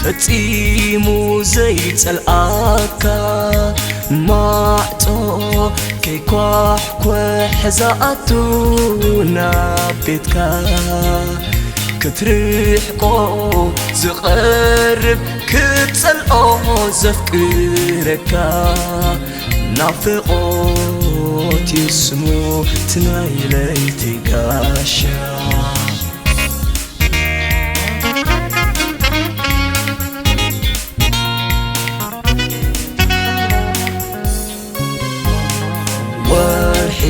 ፈጺሙ ዘይጸልኣካ ማዕጾ ከይኳሕኮሕ ዝኣቱ ናብ ቤትካ ክትርሕቆ ዝቐርብ ክትጸልኦ ዘፍቅረካ ናፍቖት እዩ ስሙ እቲ ናይ ለይቲ ጋሻ። ወርሒ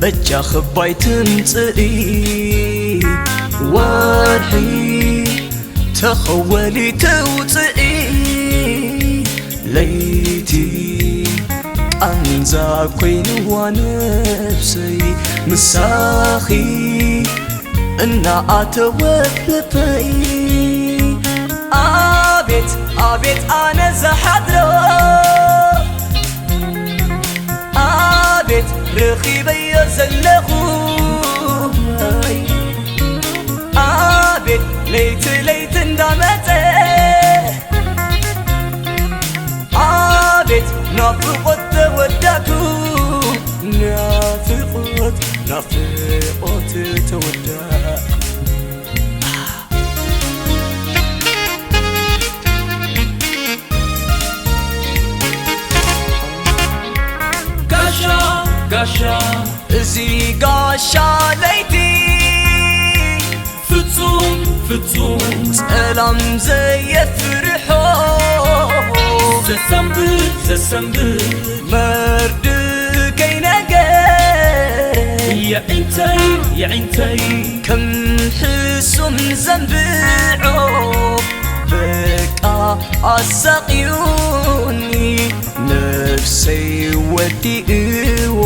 በጃ ክባይ ትምጽኢ ወርሒ ተኸወሊ ተውፅኢ ለይቲ ቃንዛ ኮይንዋ ነብሰይ ምሳኺ እናኣተወ ልበይ ኣቤት ኣቤት ኣነ ዝሓድሮ ኣቤት ረኺበዮ ዘለኹ ኣቤት ለይቲ ለይቲ እንዳመፀ ኣቤት ናፍቆት ተወዳኩ ናፍቆት ናፍቆት ተወዳኩ ጋሻ ጋሻ እዚ ጋሻ ለይቲ ፍጹም ፍጹም ጸላም ዘየፍርሖ ዘሰንብድ ዘሰንብድ መርድእ ከይነገር የዒንተይ የዒንተይ ከም ሕሱም ዘንብዖ በቃ ኣሳቕዩኒ ነብሰይ ወዲእዎ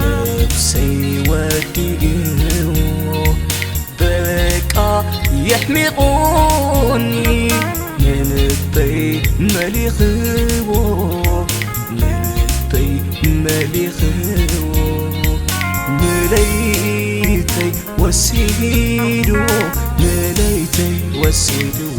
ነብሰይ ወዲእዎ በቃ የሕሚቑኒ ንልበይ መሊኽዎ ንልበይ መሊኽዎ ንለይተይ ወሲድዎ ንለይተይ ወሲድዎ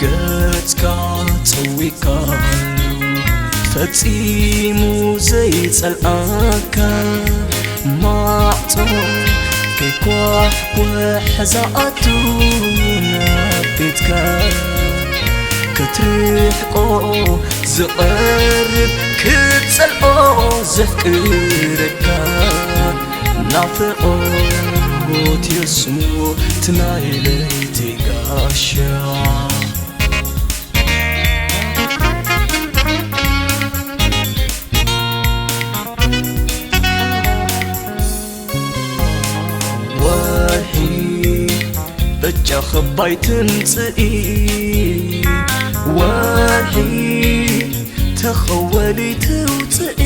ገጽካ ጸዊካ ፈጺሙ ዘይጸልኣካ ማዕጾ ከይኳሕኳሕ ዝኣቱ ናብ ቤትካ ክትርሕቆ ዝቐርብ ክትጸልኦ ዘፍቅረካ ናፍቖት የስሙ እቲ ናይ ለይቲ ጋሻ ወርሒ በጃ ኽባይ ትምጽኢ ወርሒ ተኸወሊ ትውጽኢ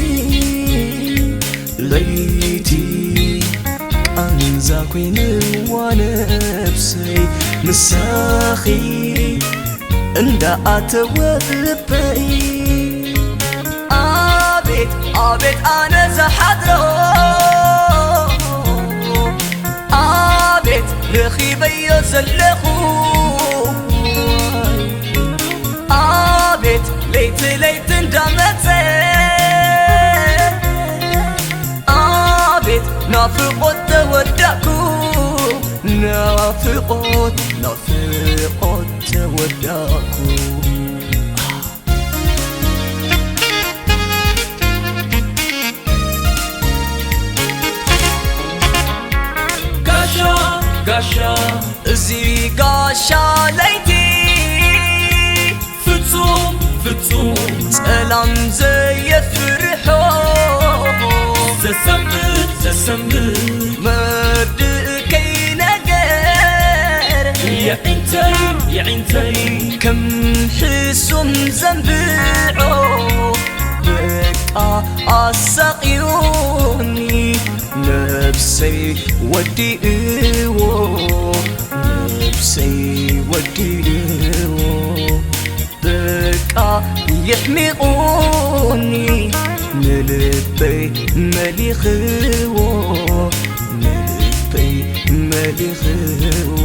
ለይቲ ቃንዛ ኮይንዋ ነብሰይ ምሳኺ እንዳኣተወ ልበይ ኣቤት ኣቤት ኣነ ዝሓድሮ ኣቤት ረኺበዮ ዘለኹ ኣቤት ለይቲ ለይቲ እንዳመፀ ኣቤት ናፍቆት ተወዳእኩ ናፍቆት ናፍቆት ተወዳእኩ ጋሻ ጋሻ እዚ ጋሻ ለይቲ ፍጹም ፍጹም ጸላም ዘየፍርሖ ዘሰንብድ ዘሰንብድ መርድእ ከይነገር የዒንተይ የዒንተይ ከም ሕሱም ዘንብዖ በቃ ኣሳቕዩኒ ነብሰይ ወዲእዎ፣ ነብሰይ ወዲእዎ። በቃ የሕሚቑኒ ንልበይ መሊኽዎ፣ ንልበይ መሊኽዎ።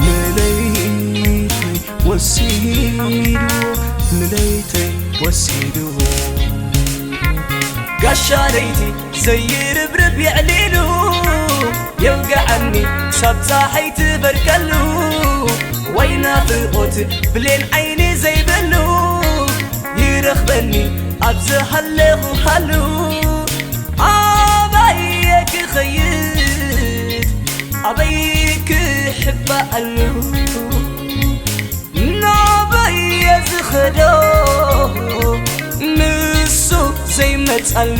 ንለይተይ ወሲድዎ፣ ንለይተይ ወሲድዎ። ጋሻ ለይቲ ዘይርብርብ የዕሊሉ፣ የውግዓኒ ክሳብ ጸሓይ ትበርቀሉ። ወይ ናፍቖት ብሌን ዓይኒ ዘይብሉ፣ ይረኽበኒ ኣብ ዝሃለኹ ሃሉ። ኣበየ ክኸይድ ኣበይ ክሕባኣሉ፣ ናበየ ዝኸዶ ንሱ ዘይመጻሉ።